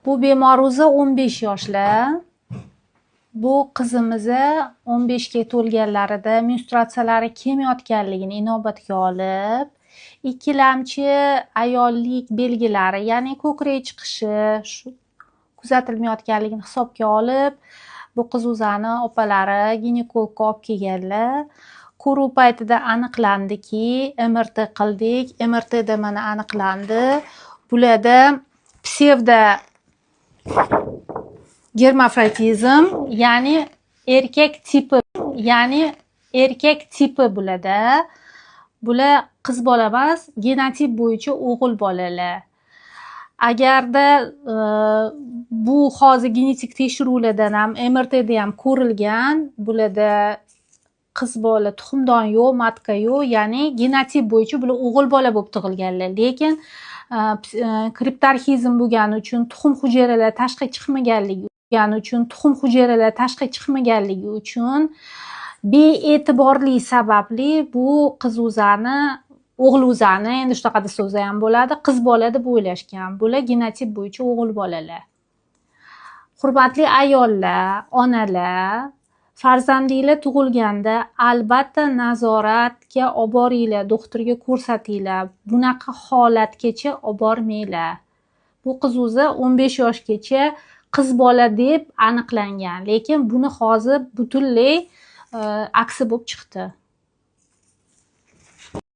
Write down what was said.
Bu bemor o'zi 15 yoshlar. Bu qizimizni 15 ga to'lganlarida menstruatsiyalari kelmayotganligini inobatga olib, ikkilamchi ayollik belgilari, ya'ni ko'krak chiqishi shu kuzatilmayotganligini hisobga olib, bu qiz o'zani opalari ginekologga olib kelganlar. Ko'ruv paytida aniqlandiki, MRT qildik. MRTda mana aniqlandi. Bularda psevdo germafrodizm, ya'ni erkak tipi, ya'ni erkak tipi bularda. Bular qiz bola emas, genotip bo'yicha o'g'il bolalar. Agarda bu hozir genetik tekshiruvlardan ham, MRTda ham ko'rilgan, bularda qiz bola tuxumdon yo'q, матка yo'q, ya'ni genotip bo'yicha bular o'g'il bola bo'lib tug'ilganlar. Lekin kriptorxizm bo'lgani uchun, tuxum hujayralari tashqi chiqmaganligi uchun, tuxum hujayralari tashqi chiqmaganligi uchun bee'tiborlik sababli bu qiz o'zani, o'g'il o'zani, endi shunaqa desa ham bo'ladi, qiz bola deb o'ylashgan. Bular genotip bo'yicha o'g'il bolalar. Hurmatli ayollar, onalar, farzandinglar tug'ilganda albatta nazoratga olib boringlar, doktorga ko'rsatinglar. Bunaqa holatgacha olib bormanglar. Bu qiz o'zi 15 yoshgacha qiz bola deb aniqlangan, lekin buni hozir butunlay aksi bo'lib chiqdi.